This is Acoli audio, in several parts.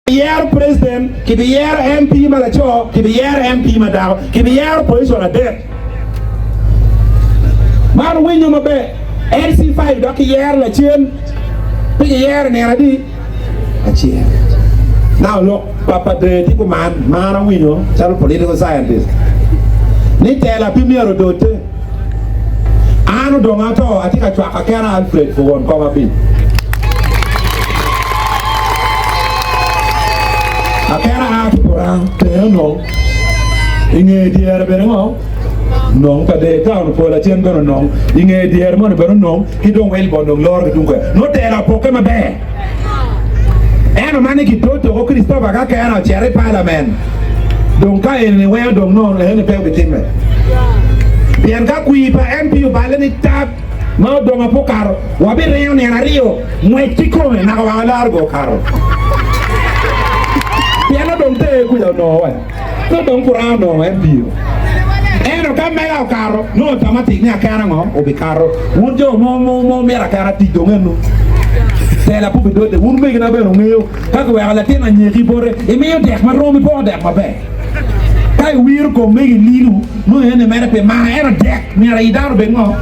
Kibiyero president, kibiyero MP ma laco, kibiyero MP ma dako, kibiyero position adek. Man winyo maber, LC5 dok kiyero lacen, pe kiyero nino adi? Acel. Now lok pa pa der tye kuman, ma an awinyo calo political scientist, ni tela pe myero odote. An odong ato, atye ka cwako akena Alfred for won kom abic. Akena a ki Purang, tenge onong, i nge dyere bene ngo? Nong, pa der town opol acen bene onong, i nge dyere moni bene onong, ki dong Welborn dong loro ki tung kwede. Nongo telo apokke maber. Ento ma ni kitoto ko Christopher ka kene ocito i parliament dong ka eni weng dong nongo eni pe obitimme. Pien ka kwir pa MP oballe ni tap ma odong ape okato wabiringo nino aryo ngwec ki kome naka wang alargo okato. Pien odong ter kuca onongo wa. Ka dong Kurang onongo MP o. Ento ka mega okato, nongo automatic ni akena ngo obikato. Wun jo mo mo mito akena tic dong eno. Tela pe obidode. Wun omegina bene wungeyo ka kiweko latin anyeki bote, imiyo dek ma rom, ipoko dek maber. Ka iwiro kom megi lilu, nongo eni mere pi mar, ento dek myero i dano obed ngo?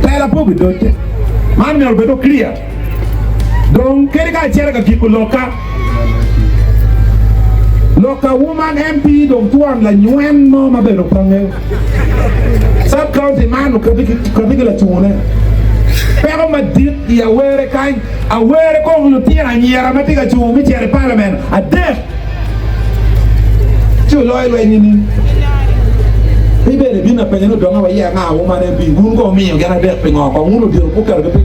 Tela pe obidode. Man myero obed o clear. Dong kadi ka acito ka giko lokka, lokka woman MP dong twon lanywen mo ma bene opange. Sub county man okati ki lacungune. Peko madit i Awere kany, Awere kong lutino anyira ma tye ka cungo me cito i parliament adek ci oloyo lweny nining? Pe bene ibino apenyo ni odonga wa iye anga woman MP wun kong wumiyo gin adek pingo kong wun ludito pe wuketogi piny.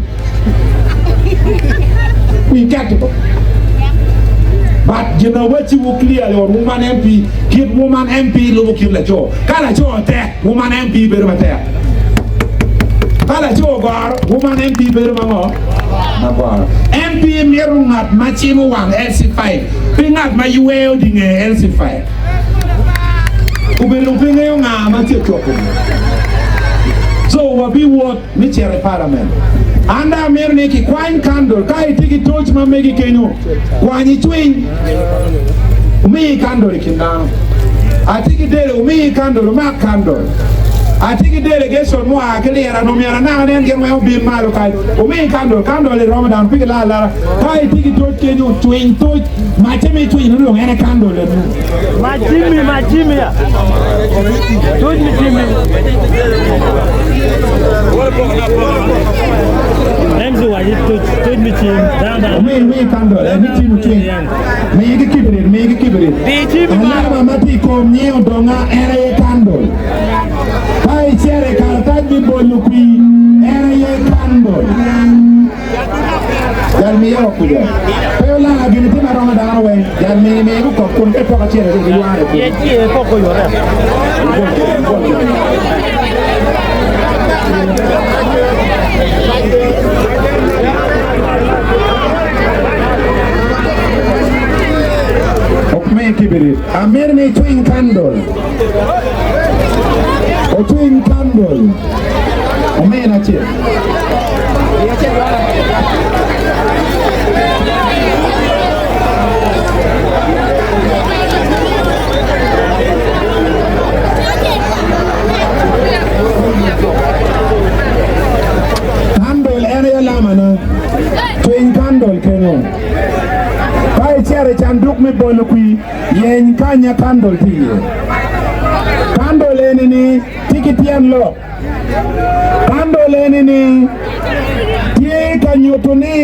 But gin awacci wu clearly on woman MP, kit woman MP lubo kit laco. Ka laco tek, woman MP bedo matek. Ka laco goro, woman MP bedo ma ngo? Ma goro. MP mito ngat ma cimo wang LC5, pe ngat ma yweyo di nge LC5. Obedo pe ngeyo nga ma tye coko. So wabiwot. me cito i palament. An dong amito ni kikwany kandol. Ka itye ki toc ma megi kenyo, kwany icwiny, wumi kandol i kin dano. Atye ki dele, wumi kandol, wumak kandol. Atye ki delegation mua ki lira, nongo myero anaka nen gin weng obin malo kany. Wumi kandol, kandol i romo dano pe gilar alara. Ka itye ki toc kenyo, cwiny toc, macce me icwinyo ni dong en aye kandol enu. Ma Jimmy, ma Jimmy ya. Tuj mi Jimmy. MC waci tuj, tuj mi cim. Dano dano. Omi mi kandol, eh, mi cim ocwiny. Migi kibirit, migi kibirit. Di cim ma. Alama ma tye i kom nying odonga en aye kandol. Ka icito i karatac me bolo kwir, en aye kandol. Jal miye woko kuca. Pe olanga gin tye ma romo dano weng. Jal mini miye gukok kun ka ipoko acel acel giyware kunu. Ok me kibirit. Amito ni icwiny kandol. Ocwiny kandol. Omina acel. Kandol en aye lamana. Cwiny kandol kenyo. Ka icito i canduk me bolo kwir, yeny kanya kandol tye iye. Kandol eni-ni tye ki tyen lok. Kandol eni-ni tye ka nyuto ni.